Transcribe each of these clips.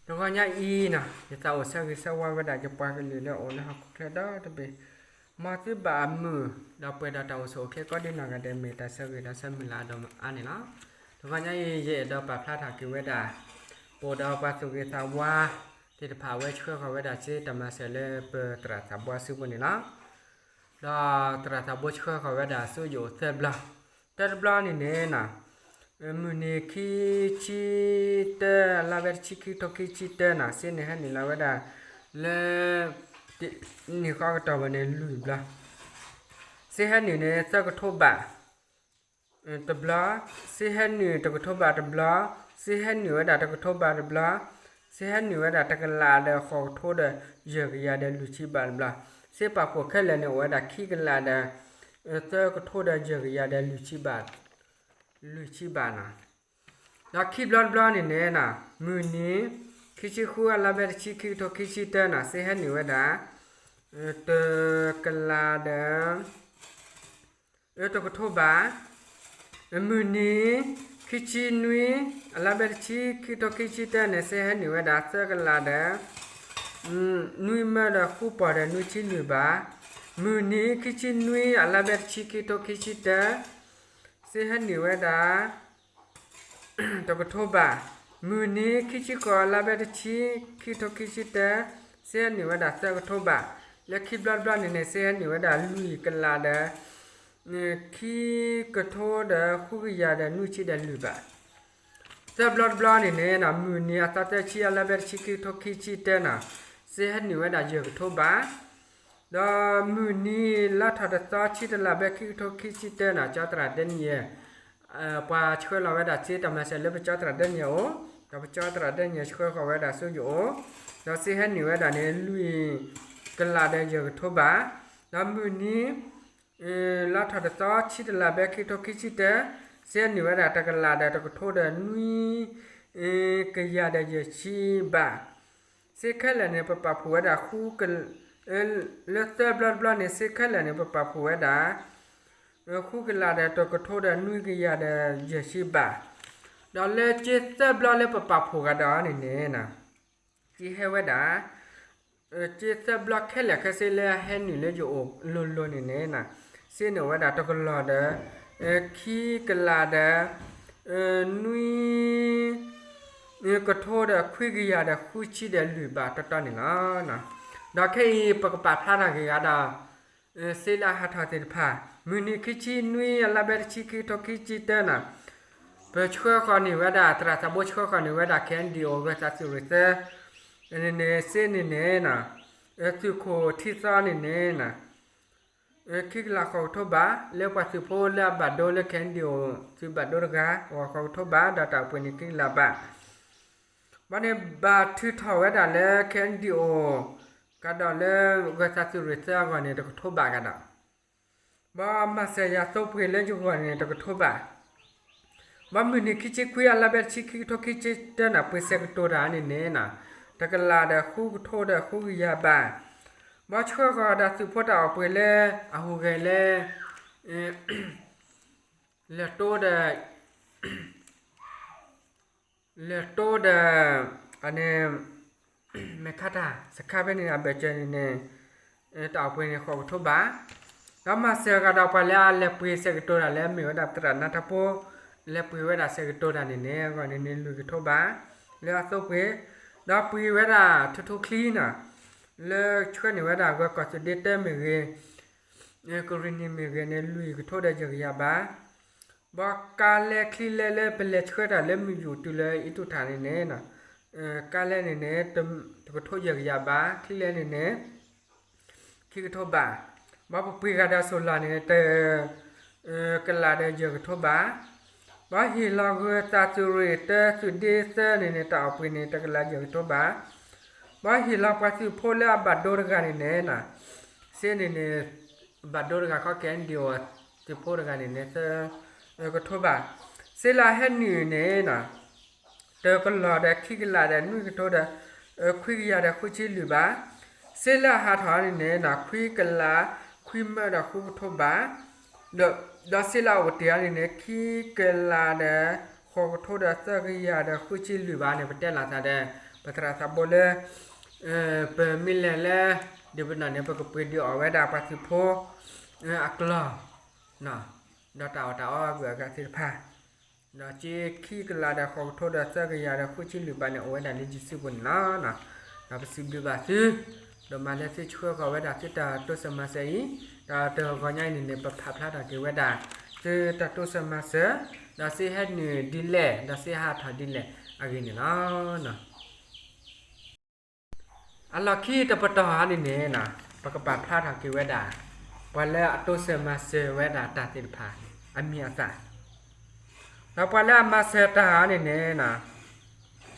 တဂီၤညါအံၤန့ၣ် ယသးအိၣ်ဆၢဂ့ၤဆၢဝါဝဲဒၣ်ယပှၤကလုာ်လၢအိၣ်လၢဟီၣ်ခိၣ်ချၢဒီတဘ့ၣ်, မ်သုဘၣ်အမုာ် ဒီးပှဲၤဒီးတၢ်အိၣ်ဆူၣ်အိၣ်ချ့ကိးဒံနီၢ်ဂၤဒဲး မ့ၢ်တၢ်ဆၢဂ့ၤဒီးဆၢမုၢ်လၢ်အဒိၣ်အါန့ၣ်လီၤ. တဂီၤညါအံၤ ယအဲၣ်ဒိးပာ်ဖျါထီၣ်က့ၤဝဲဒၣ် ပအိၣ်ဒီးပှၤသူၣ်ဂ့ၤသးဝါသ့ၣ်တဖၣ် အဝဲဆှၢဃီၤဝဲဒၣ်စ့တၢ်မၤစၢၤလၢပသရၣ်သးဘိအစုပူၤန့ၣ်လီၤ. ဒီးသရၣ်သးဘိဆှၢဃီၤဝဲဒၣ်ဆူယအိၣ်သၢဘျီ, တၢတဘျီန့ၣ်န့ၣ် မုၢ်နံၤခံဆံတၢ လါဝဲတဆံ ခံကထိခံဆံတၢန့ၣ် စ့န့ၣ်ဟဲနုာ်လီၤဝဲဒၣ်လၢ နံၣ်ဃီကတီၢ်ဘၣ်န့ၣ် လွံၢ်ဘျီ, စ့ဟဲနုာ်န့ၣ် သၢကထိဘး တဘျီ, စ့ဟဲနုာ်တကထိဘးတဘျီ, စ့ဟဲနုာ်ဝဲဒၣ်တကထိဘးတဘျီ, စ့ဟဲနုာ်ဝဲဒၣ်တကလးဒီးဃိးကထိဒီးယဲၢ်ကယၤဒီးလွံၢ်ဆံဘးတဘျီ, စ့ပာ်ဖှိၣ်ခဲလၢာ်န့ၣ် အိၣ်ဝဲဒၣ်ခံကလးဒီး သၢကထိဒီးယဲၢ်ကယၤဒီးလွံၢ်ဆံဘး, လွံၢ်ဆံဘးန့ၣ်, ဒီးခံဘျီတဘျီန့ၣ်န့ၣ် မုၢ်နံၤ ခံဆံဃု အလါဘဲတဆံ ခံကထိခံဆံတၢန့ၣ် စ့ဟဲနုာ်ဝဲဒၣ် တကလးဒီး တကထိဘး, မုၢ်နံၤ ခံဆံနွံ အလါဘဲတဆံ ခံကထိခံဆံတၢန့ၣ် စ့ဟဲနုာ်ဝဲဒၣ်သၢကလးဒီး နွံမၢဒီးဃုပီၢ်ဒီးနွံဆံလွံၢ်ဘး, မုၢ်နံၤ ခံဆံနွံ အလါဘဲတဆံ ခံကထိခံဆံတၢ စ့ဟဲနုာ်ဝဲဒၣ် တကထိဘး, မုၢ်နံၤ ခံဆံဃိး လါဘဲတဆံ ခံကထိခံဆံတၢ စ့ဟဲနုာ်ဝဲဒၣ်သၢကထိဘး, လၢခံဘျီတဘျီန့ၣ်န့ၣ် စ့ဟဲနုာ်ဝဲဒၣ်လွံၢ်ကလးဒီး ခံကထိဒီးဃုကယၤဒီးနွံဆံဒီးလွံၢ်ဘး, သၢဘျီတဘျီန့ၣ်န့ၣ် မုၢ်နံၤအသီသၢဆံ အလါဘဲတဆံ ခံကထိခံဆံတၢန့ၣ် စ့ဟဲနုာ်ဝဲဒၣ်ယဲၢ်ကထိဘး, ဒီးမုၢ်နံၤလါထီၣ်တသီ ဆံတလးဘဲ ခံကထိခံဆံတၢန့ၣ် ကၠီသရၣ်ဒဲနံယဲၢ် ပှၤဆှၢလီၤဝဲဒၣ်စ့တၢ်မၤစၢၤလၢပကၠီသရၣ်ဒဲနံယဲၢ်အအိၣ်, ဒီးပကၠီသရၣ်ဒဲနံယဲၢ်ဆှၢဃီၤဝဲဒၣ်ဆူယအိၣ်, ဒီးစ့ဟဲနုာ်ဝဲဒၣ်န့ၣ် လွံၢ်ကလးဒီးယဲၢ်ကထိဘး, ဒီးမုၢ်နံၤ လါထီၣ်တသီ ဆံတလးဘဲ ခံကထိခံဆံတၢ စ့ဟဲနုာ်ဝဲဒၣ်တကလးဒီးတကထိဒီးနွံ ကယၤဒီးယဲၢ်ဆံဘး, စ့ခဲလၢာ်န့ၣ် ပပာ်ဖှိၣ်ဝဲဒၣ် လၢသၢဘျီတဘျီန့ၣ် စ့ခဲလၢာ်န့ၣ် ပပာ်ဖှိၣ်ဝဲဒၣ် ဃုကလးဒီးတကထိဒီးနွံကယၤဒီးယဲၢ်ဆံဘး, ဒီးလၢစ့သၢဘျီလၢပပာ်ဖှိၣ်ကဒီးန့ၣ်န့ၣ် စ့ဟဲဝဲဒၣ် စ့သၢဘျီခဲလၢာ်ခဲဆ့လၢဟဲနုာ်လၢယအိၣ်လိၤလိၤန့ၣ်န့ၣ် စ့န့ၣ်ဝဲဒၣ်တကလီၢ်ဒီး ခံကလးဒီး နွံ ကထိဒီးခွံကယၤဒီးဃုဆံဒီးလွံၢ်ဘးတီတီန့ၣ်လီၤ. ဒီးခဲအံၤ ပကပာ်ဖျါထီၣ်က့ၤဂ့ၤဒီး စ့လၢအဟးထီၣ်သ့ၣ်တဖၣ် မုၢ်နံၤခံဆံနွံ အလါဘဲတဆံ ခံကထိခံဆံတၢန့ၣ် ပဆှၢဃီၤန့ၢ်ဝဲဒၣ် သရၣ်သးဘိဆှၢဃီၤန့ၢ်ဝဲဒၣ် ခဲအံၤဒံၣ်အိၣ် ဂၢၤသးသုးရ့ၣ်သၢ န့ၣ်န့ၣ် စ့န့ၣ်န့ၣ် သုးခိၣ်ထံသီန့ၣ်န့ၣ် ခံကလးဃိးကထိဘး လၢပှၤသုးဖိလၢအဘၣ်ဒိလၢ ခဲအံၤဒံၣ်အိၣ် သုးဘၣ်ဒိတဂၤ ဂီၤဃိးကထိဘး ဒီးတၢ်အိၣ်ပှ့ၤန့ၣ်ခံကလးဘး ဘၣ်န့ၣ်ဘၣ်ထုးထီၣ်ဝဲဒၣ်လၢ ခဲအံၤဒံၣ်အိၣ် ကဒီးလၢဂၢၤသးသုးရ့ၣ်သၢအဂီၢ်န့ၣ် တကထိဘးကဒီး ဘၣ်မၤစၢၤယၤသိပှ့ၤလၢယဂီၢ်န့ၣ် တကထိဘး ဘၣ်မုၢ်နံၤခံဆံခွံ အလါဘဲတဆံ ခံကထိခံဆံတၢန့ၣ် ပှ့ၤဆဲးကတိၤတၢ်န့ၣ်န့ၣ် တကလးဒီးဃုကထိဒီးဃုကယၤဘး ဘၣ်ဆှၢဃီၤဒီးသုးဖိတၢ်အိၣ်ပှ့ၤလၢအဟူးဂဲၤလၢ လဲၤတိဒီး လဲၤတိဒီး အန့ၣ် မဲၢ်ခးတၢ် စခါဖဲန့ၣ် အဘၢၣ်စၢၤန့ၣ်န့ၣ် တၢ်အိၣ်ပှ့ၤန့ၣ် ဃိးကထိဘး ဒီးမၤစၢၤဂၤဒီးပှၤလၢအလဲၤပှ့ၤဆဲးကတိၤတၢ်လၢအမ့ၢ်ဝဲဒၣ်သရၣ်နါထီဖိ လဲၤပှ့ၤဝဲဒၣ်ဆဲးကတိၤတၢ်န့ၣ်န့ၣ် အဂီၢ်န့ၣ်န့ၣ် လွံၢ်ကထိဘး လၢအသိပှ့ၤ ဒီးပှ့ၤဝဲဒၣ်ထူထူချံန့ၣ် လၢဆှၢန့ၢ်ဝဲဒၣ်ဂၢၤကီၢ်သူးဒ့တၢမ့ၢ်ဂ့ၤ ကရံၣ်နံၣ်မ့ၢ်ဂ့ၤန့ၣ် လွံၢ်ကထိဒီးယဲၢ်ကယၤဘး ဘၣ်ကါလဲချံလဲလၢပလဲၤဆှၢတၢ်လၢမုၢ်ယူၣ်တုၤလၢအံၤတူၢ်ထၣ်န့ၣ်န့ၣ် ကါလဲန့ၣ်န့ၣ် တကထိယဲၢ်ကယၤဘး ချံလဲန့ၣ်န့ၣ် ခံကထိဘး ဘၣ်ပပှ့ၤဂၤဒီးစိၤလီၤန့ၣ် တကလးဒီးယဲၢ်ကထိဘး ဘၣ်ဟ့ၣ်လီၤဂၢၤသးသုးရ့ၣ်တၢ သုးဒ့သၢန့ၣ်န့ၣ် တၢ်အိၣ်ပှ့ၤန့ၣ် တကလးယဲၢ်ကထိဘး ဘၣ်ဟ့ၣ်လီၤပှၤသုးဖိလၢအဘၣ်ဒိတဂၤန့ၣ်န့ၣ် စ့န့ၣ်န့ၣ် ဘၣ်ဒိတဂၤခီ ခဲအံၤဒံၣ်အိၣ် သုးဖိတဂၤန့ၣ်န့ၣ် သၢကထိဘး စ့လၢအဟဲနုာ်န့ၣ် တကလီၢ်ဒီးခံကလးဒီးနွံကထိဒီး ခွံကယၤဒီးဃုဆံလွံၢ်ဘး စ့လၢအဟးထီၣ်န့ၣ်န့ၣ် ခွံကလး ခွံမၢဒီးဃုကထိဘး ဒီးစ့လၢအအိၣ်တ့ၢ်အီၤန့ၣ်န့ၣ် ခံကလးဒီး ဃိးကထိဒီးသၢကယၤဒီးဃုဆံလွံၢ်ဘးန့ၣ် ပတဲလီၤသးဒီး ပသရၣ်သးဘိလၢ ပမ့ၢ်လဲၤလၢ ဒံးပနီၣ်န့ၣ် ပကပှ့ၤဒုးအီၣ်ဝဲဒၣ်ပှၤသုးဖိ အကျီၢ် ဒီးတၢ်အီၣ်တၢ်အီအဂုၤအဂၤသ့ၣ်တဖၣ် ဒီးစ့ခံကလးဒီးဃိးကထိဒီးသၢကယၤဒီးဃုဆံလွံၢ်ဘးန့ၣ် အိၣ်ဝဲဒၣ်လၢယစုပူၤန့ၣ်လီၤ. ဒီးပစံးဘျုးဘၣ်သု ဒိၣ်မးလၢသုဆှၢဃီၤဝဲဒၣ်သုတၢ်တိစၢၤမၤစၢၤအံၤ, ဒီးတဂီၤညါအံၤန့ၣ်န့ၣ် ပဖးဖျါထီၣ်က့ၤဝဲဒၣ် သုတၢ်တိစၢၤမၤစၢၤ, ဒီးစ့ဟဲနုာ်ဒ်လဲၣ် ဒီးစ့ဟးထီၣ်ဒ်လဲၣ်အဂ့ၢ်န့ၣ်လီၤ. အလီၢ်ခံတပတီၢ်အံၤန့ၣ်န့ၣ် ပကပာ်ဖျါထီၣ်က့ၤဝဲဒၣ် ပှၤလၢအတိစၢၤမၤစၢၤဝဲဒၣ်တၢ်သ့ၣ်တဖၣ် အမံၤအသၣ်, ဒီးပှၤလၢအမၤစၢၤတၢ်အံၤန့ၣ်န့ၣ်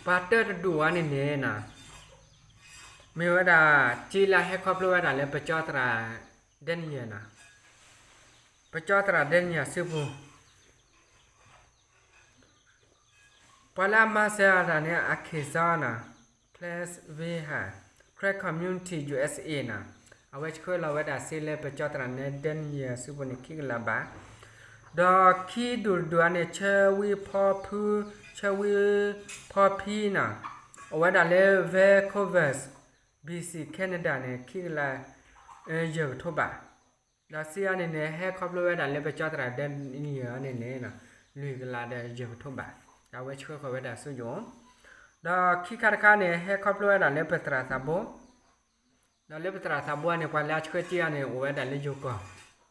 ပှၤတၢတဒူၣ်အံၤန့ၣ်န့ၣ် မ့ၢ်ဝဲဒၣ် စ့လၢဟဲခီဖျိဝဲဒၣ်လၢပကၠီသရၣ် Daniel နီၤ, ပကၠီသရၣ် Daniel စုပူၤ ပှၤလၢအမၤစၢၤတၢ်န့ၣ် အခံစီနီၤ, Clarksville ဟါ, Clark Community USA နီၤ, အဝဲဆှၢလီၤဝဲဒၣ်စ့လၢပကၠီသရၣ် Daniel စုပူၤန့ၣ် ခံကလးဘး, ဒီးခံဒူၣ်တဒူၣ်အံၤန့ၣ် ဆၢဝံဖီဖု, ဆၢဝံဖီဖံနီၤ, အိၣ်ဝဲဒၣ်လၢ Vancouver, B C, Canada န့ၣ် ခံကလး ယဲၢ်ကထိဘး, ဒီးစ့အံၤန့ၣ်န့ၣ် ဟဲခီဖျိဝဲဒၣ်လၢပကၠီသရၣ် Daniel အံၤန့ၣ်န့ၣ် လွံၢ်ကလးဒီးယဲၢ်ကထိဘး, ဒီးအဝဲဆှၢဃီၤဝဲဒၣ်ဆူယအိၣ်, ဒီးခံခါတခါန့ၣ် ဟဲခီဖျိဝဲဒၣ်လၢပသရၣ်သးဘိ, ဒီးလၢပသရၣ်သးဘိန့ၣ် ပှၤလၢအဆှၢစ့အံၤန့ၣ် အိၣ်ဝဲဒၣ်လၢယိၤကီၢ်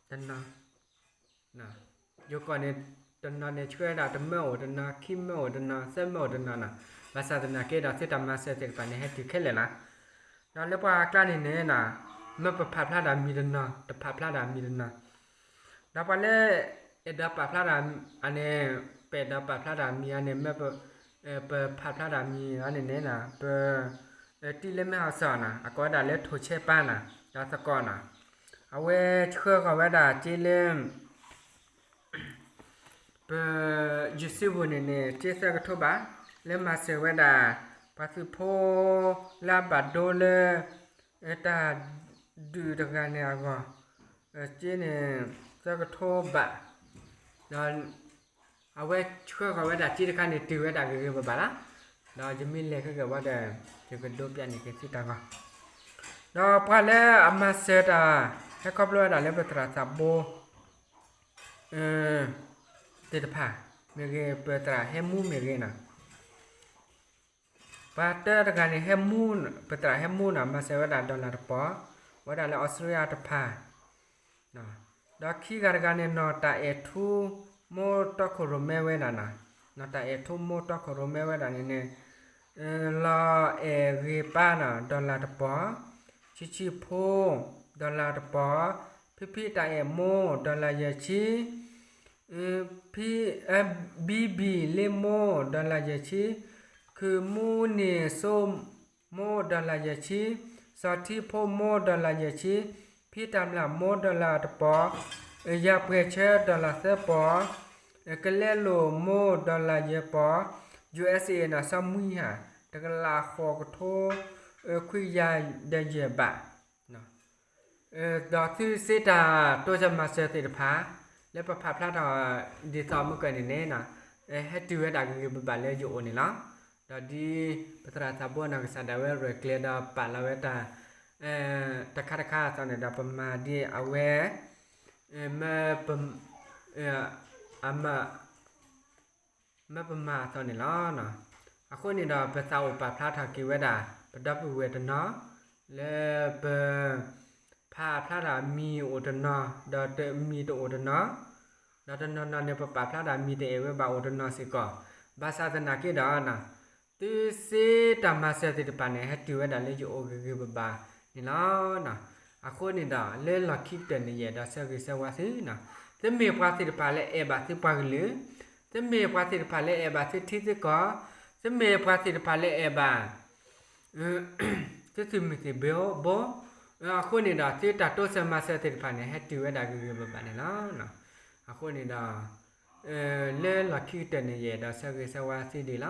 တနီၤ ယိၤကီၢ်န့ၣ် တနီၤန့ၣ်ဆှၢဒၣ်တမၢအိၣ်တနီၤ, ခံမၢအိၣ်တနီၤ, သၢမၢအိၣ်တနီၤနီၤ, ဘၣ်ဆၣ်သနာ်က့ဒီး သုတၢ်မၤစၢၤသ့ၣ်တဖၣ်န့ၣ် ဟဲတုၤခဲလၢာ်လီၤ. ဒီးလၢပှၤကျါန့ၣ်န့ၣ်နီၤ, မ့ၢ်ပဖးဖျါဒၣ်မံၤတနီၤ, တဖးဖျါဒၣ်မံၤတနီၤ, ဒီးပှၤလၢ အဲၣ်ဒိးပာ်ဖျါဒၣ်အန့ၣ်, ပအဲၣ်ဒိးပာ်ဖျါဒၣ်မံၤအန့ၣ် မ့ၢ် ပဖးဖျါဒၣ်မံၤအန့ၣ်န့ၣ်နီၤ, ပ တံၢ်လၢမဲၢ်ဟီၣ်စီၣ်နီၤ, အကိးဝဲဒၣ်လၢထိၣ်ဆဲပၢ်နီၤ, ဒီးသကိးနီၤ, အဝဲဆှၢဃီၤဝဲဒၣ်စ့လၢ ပ ယစုပူၤန့ၣ်န့ၣ် စ့သၢကထိဘး, လၢမၤစၢၤဝဲဒၣ် ပှၤသုးဖိ လၢအဘၣ်ဒိလၢ တၢ်ဒုးတဂၤန့ၣ်အဂီၢ်, စ့န့ၣ် သၢကထိဘး, ဒီး အဝဲဆှၢဃီၤဝဲဒၣ်စ့တခါန့ၣ် တုၤဝဲဒၣ်ဂ့ၤဂ့ၤဘၣ်ဘၣ်လီၤ. ဒီးယမ့ၢ်လဲၤခဲကဲဘၣ်ဒီး ယကဒိးပျးန့ၢ်က့ၤသုတၢ်ဂီၤ, ဒီးပှၤလၢအမၤစၢၤတၢ် ဟဲခီဖျိဝဲဒၣ်လၢပသရၣ်သးဘိ သ့ၣ်တဖၣ်မ့ၢ်ဂ့ၤ, ပသရၣ်ဟဲမူမ့ၢ်ဂ့ၤနီၤ, ပှၤတၢတဂၤန့ၣ် ဟဲမူ, ပသရၣ်ဟဲမူနီၤ, မၤစၢၤဝဲဒၣ် dollar တပီၤ, ဝဲဒၣ်လၢအီစထြ့လယါတဖၣ်, ဒီးခံဂၤတဂၤန့ၣ် နီၢ်တၢ်အဲၣ်ထူမိၢ်တီခိၣ်ရိၣ်မဲဝဲဒၣ်နီၤ, နီၢ်တၢ်အဲၣ်ထူမိၢ်တီခိၣ်ရိၣ်မဲဝဲဒၣ်န့ၣ်န့ၣ် လီၤအဲၣ်ဂ့ၤပၢ်နီၤ dollar တပီၤ, ဆံဆံဖိ dollar တပီၤ, ဖံဖံတၢ်အဲၣ်မိၢ် dollar ယဲၢ်ဆံ, ဖံ, ဘံဘံလ့မိၢ် dollar ယဲၢ်ဆံ, ခုးမူန့ၢ်စိမိၢ် dollar ယဲၢ်ဆံ, စီၤထံဖိမိၢ် dollar ယဲၢ်ဆံ, ဖံတၢ်မျၢ်မိၢ် dollar တပီၤ, ယၤပှဲၤဆၢ dollar သၢပီၤ, ကလဲလိာ်မိၢ် dollar ယဲၢ်ပီၤ, USA နီၤ စီၤမှံဟါ တကလးဃိးကထိ ခွံကယၤဒီးယဲၢ်ဘး ဒီးသုစ့တၢ်တိစၢၤမၤစၢၤသ့ၣ်တဖၣ် လၢပဖးဖျါထီၣ်ဒ်သိးမုၢ်ကၢၢ်န့ၣ်န့ၣ် ဟဲတုၤဝဲဒၣ်ဂ့ၤဂ့ၤဘၣ်ဘၣ်လၢယအိၣ်န့ၣ်လီၤ. ဒီးဒ်ပသရၣ်သးဘိနီၢ်ကစၢ်ဒၣ်ဝဲရဲၣ်ကျဲၤဒီးပာ်လီၤဝဲတၢ် တခါတခါအသိးန့ၣ်ဒီး ပမၤဒ်အဝဲ မ့ၢ်ပမၤအသိးန့ၣ်လီၤ. အဃိန့ၣ်ဒီး ပသးအိၣ်ပာ်ဖျါထီၣ်က့ၤဝဲဒၣ် ပဒီပုၢ်ဝဲၢ်တနီၤ လၢပ ဖးဖျါဒၣ်မံၤအိၣ်တနီၤ ဒီးမံၤတအိၣ်တနီၤ, ဒီးတနီၤနီၤန့ၣ် ပပာ်ဖျါဒၣ်မံၤတအဲၣ်ဝဲဘၣ်အိၣ်တနီၤစ့ၢ်ကီး, ဘၣ်ဆၣ်သနာ်က့ဒီး သုစ့တၢ်မၤစၢၤသ့ၣ်တဖၣ်န့ၣ် ဟဲတုၤဝဲဒၣ်လၢယအိၣ်ဂ့ၤဂ့ၤဘၣ်ဘၣ်န့ၣ်လီၤ. အဃိန့ၣ်ဒီး လၢလီၢ်ခံကတၢၢ်န့ၣ် ယအဲၣ်ဒိးဆၢဂ့ၤဆၢဝါသုနီၤ, သုမ့ၢ်ပှၤသ့ၣ်တဖၣ်လၢအဲၣ်ဘၣ်သုပှၤကလုာ်, သုမ့ၢ်ပှၤသ့ၣ်တဖၣ်လၢအဲၣ်ဘၣ်သုထံသုကီၢ်, သုမ့ၢ်ပှၤသ့ၣ်တဖၣ်လၢအဲၣ်ဘၣ် သုသုးမုၢ်သံၣ်ဘိ, အဃိန့ၣ်ဒီး သုတၢ်တိစၢၤမၤစၢၤသ့ၣ်တဖၣ်န့ၣ် ဟဲတုၤဝဲဒၣ်ဂ့ၤဂ့ၤဘၣ်ဘၣ်န့ၣ်လီၤ. အဃိန့ၣ်ဒီး လၢလီၢ်ခံကတၢၢ်န့ၣ် ယအဲၣ်ဒိးဆၢဂ့ၤဆၢဝါသုဒ်လီၤ.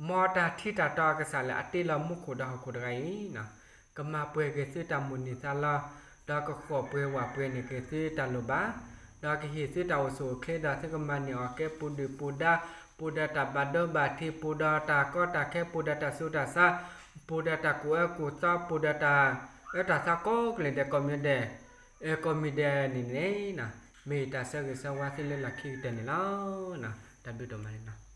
မ်တၢ်ထံတၢ်တီအကစၢ်လၢအတ့လီၤမူခိၣ်ဒီးဟီၣ်ခိၣ်တဂၤအံၤ ကမၤပှဲၤက့ၤသုတၢ်မိၣ်န့ၢ်သးလီ, ဒီးကဃီၣ်ပှဲၤဝးပှဲၤန့ၢ်က့ၤသုတၢ်လိၣ်ဘၣ်, ဒီးကဟ့ၣ်သုတၢ်အိၣ်ဆူၣ်အိၣ်ချ့ဒီး သုကမၤန့ၢ်အီၤကဲပူၤဒုၣ်ပူၤဒါ, ပ ပူၤဒီးတၢ်ဘၣ်ဒိဘၣ်ထံး, ပူၤဒီးတၢ်ကီတၢ်ခဲ, ပူၤဒီးတၢ်ဆူးတၢ်ဆါ, ပူၤဒီးတၢ်ကူၣ်အၢကူၣ်သီ, ပူၤဒီးတၢ်အၢတၢ်သီကိးကလုာ်ဒဲး ကိးမံၤဒဲး, ကိးမံၤဒဲးန့ၣ်န့ၣ်, မ့ၢ်ယတၢ်ဆၢဂ့ၤဆၢဝါသုလၢလီၢ်ခံကတၢၢ်န့ၣ်လီၤ. တၢ်ဘျုးဒိၣ်မးန့ၣ်လီၤ.